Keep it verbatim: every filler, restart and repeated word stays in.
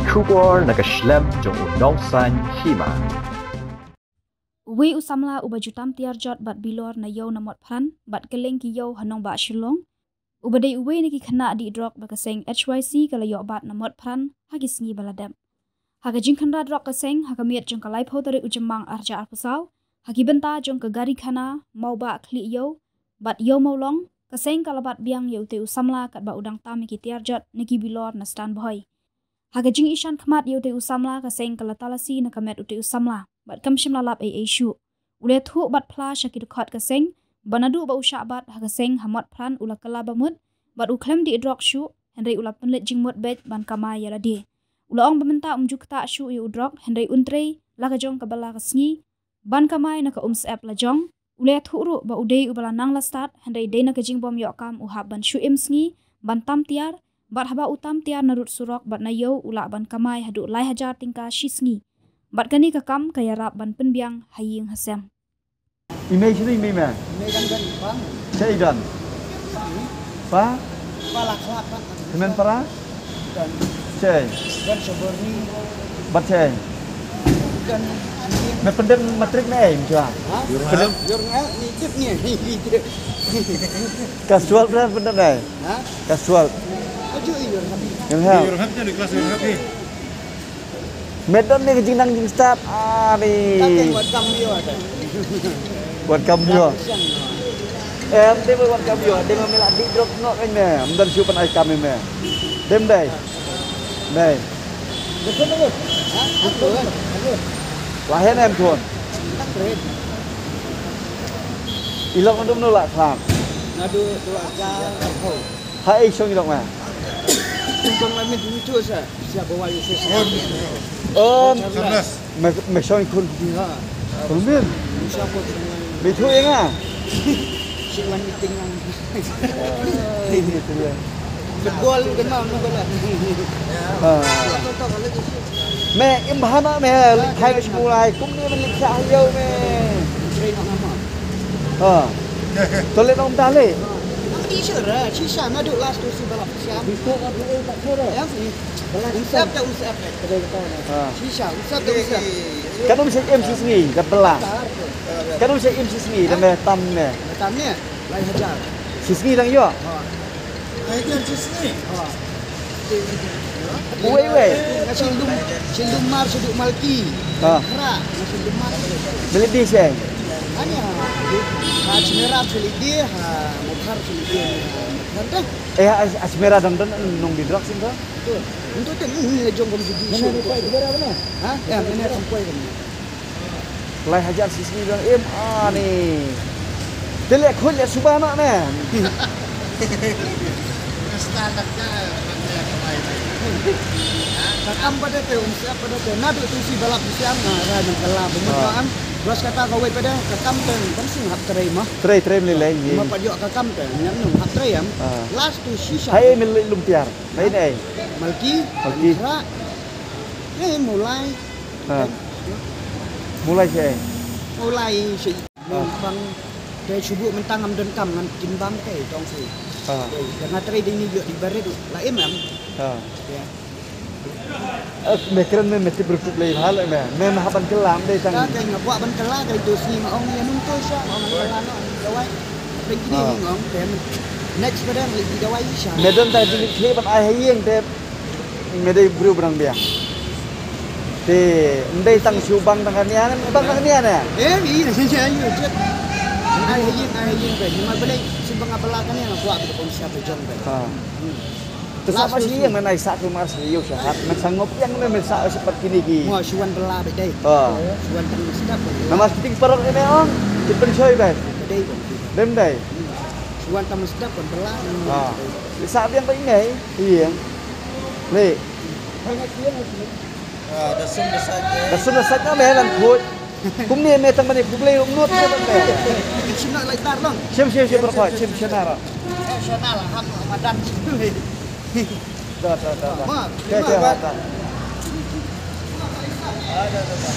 Khubor na ka shlem jong u nongsan hima. Uwei u samla uba ju tam tiar jot bad bilor na ïew na Motphran bad kylleng ki ïew ha nongbah Shillong, uba dei uwei na ki khynnah dih drok ba ka seng H Y C ka la ïoh bat na Motphran ha ki sngi ba la dep. Ha ka jingkhynra drok ka seng ha ka miet jong ka laiphew tarik u Jymmang arhajar arphew saw, ha ki bynta jong ka Garikhana Mawbah Khlieh Ïew bad Ïew Mawlong, ka seng ka la bat biang ïa utei u samla katba u dang tam ïa ki tiar jot na ki bilor na Stanbhoi. Ha ka jingishan khmat ïa utei u samla ka seng ka la talasi na ka met utei u samla bad kam shym la lap ei ei shuh. U la ïathuh bad phla sha ki dkhot ka seng ba naduh ba u shah bat ha ka seng ha Motphran u la kylla ba mut bad u khlem dih drok shuh, hynrei u la pynleit jingmut beit ban kamai ïa lade. U la ong ba mynta um ju ktah shuh ïa u drok hynrei un trei la ka jong kaba la ka sngi ban kamai na ka Umsyep lajong. U la ïathuh ruh ba u dei uba la nang la stad hynrei dei na ka jingbym ïoh kam u hap ban shu im sngi ban tam tiar, bad haba u tam tiar na rud surok bad na ïew u lah ban kamai haduh lai hajar tyngka shi sngi. Bad kane ka kam ka ïarap ban pynbiang ha ïing ha sem. I mei shini i mei me? Mei dang dang bang. Che i don. Pa? Pa la khlap bang. Hynmen para? Don. Che. Don Soborni. Bat che. Don. Me pyndep matrik ne em chwa? Ha? Pyndep. Yor nga ni tip ni. Ni tip. Casual brand pyndep ne? Ha? Casual. Aju i yor happy. Yang ha. Yor happy ni kelas yor happy. Me don ne ka jingnang jingstad. Ah, ni. Welcome you ada. Welcome you. Em, dei welcome you. Dei me la dik drop nok kan me. Em don shu pan ai kam me. Dem dei. Dei. Betul tu. Ha? Betul. Lah hen em tuan. Ilok nadum nulak kham. Nadu dua jam. Ha, eh, shong ilok ma. Tumpang la mit mutu sa. Siap bawa Yusuf. Om. Me, me shong ikun. Ha. Tumbin. Siap ko. Betul ya nga. Si wan meeting lang. Ini tu ya. Football kan mau nunggu lah. Ha. Me im bhana me, leit khai me shmulai. Kum ni men leit khai yo me. Train nama. Ha. Toilet om tale. Ang teacher, eh, shisha na duk last tu si balap siam. Bisu ka tu eh tak sure. Yang si. Balap siam. Unsap tak unsap. Kedai kita ni. Ha. Shisha, unsap tak unsap. Kan um sik im sisngi, da bela. Kan um sik im sisngi, da me tam me. Tam ni, lai hajar. Sisngi dang yo. Ha. Lai hajar sisngi. Ha. Wei, wei. Nga shim dum, shim dum mar, shim dum malki. Ha. Kra, nga shim dum mar. Melidi seng. Ani ha. Ha Chimera melidi, ha Mukhar melidi, ha Mukhar dah. Eh, ha Chimera dang don nong di drok sing ko. Tu. Untuk tu ni jong kom di. Mana di pai di mana? Ha? Ya, mana di pai. Lai hajar sisngi dang im ani. Te leh khun leh suba ma me. Ka kam pada te, um siap pada te. Na tu si balap siang na ra nang kala bumut ma am. Bros kata kawei pada ka kam te kan sing hap trei ma. Trei trei melilai. Ma pat yok ka kam te nyam nung hap trei am. Last tu shisha. Hai me lum tiar. Lain ai. Malki. Malki. Ra. Eh, mulai. Ha. Mulai sha. Mulai sha. Ha. Bang te shubu mentang am don kam ngan kin bang te tong si. Ha. Te nga trei ding ni yo di barit la em em. Ha. Ya. Eh, me kren me me tip berkup lei hal me. Me me haban kelam dei tang. Ka kai nga buat ban kela kai tu si ma ong ya nung tu sha ong kela no dawai. Pengkini ngong te next pada lagi dawai sha. Me don ta di kle ban ai hayeng te. Me dei briew ba nang biang. Te, ndei tang shu bang tang kane, bang tang kane ne. Eh, i, i, i, i, jet. Ai, ai, ai, ai, ai, ma balei shu bang apa lah kane, kuat ba kon siap jong ba. Ha. Hmm. Te sa ma shi yang nai sa tu ma shi yo sha. Me sangop yang me, me sa seperti ni ki. Mo shu wan bela ba dei. Ha. Shu wan tang sedap. Nama seting parok ni me ong. Ki pen shoi ba. Ba dei ba. Dem dei. Hmm. Shu wan tang sedap kon bela. Ha. Sa biang ba ingai. Iya. Ni. Ah, da sum da sait. Da sum da sait na me lan khut. Kum ni me tang mane khublei um lut me tang me. Shim na lai tar long. Shim shim shim bar khoi shim shim na ra. Eh, shana la hak madan. Da da da da. Ma, ke ke ma. Ha da da da.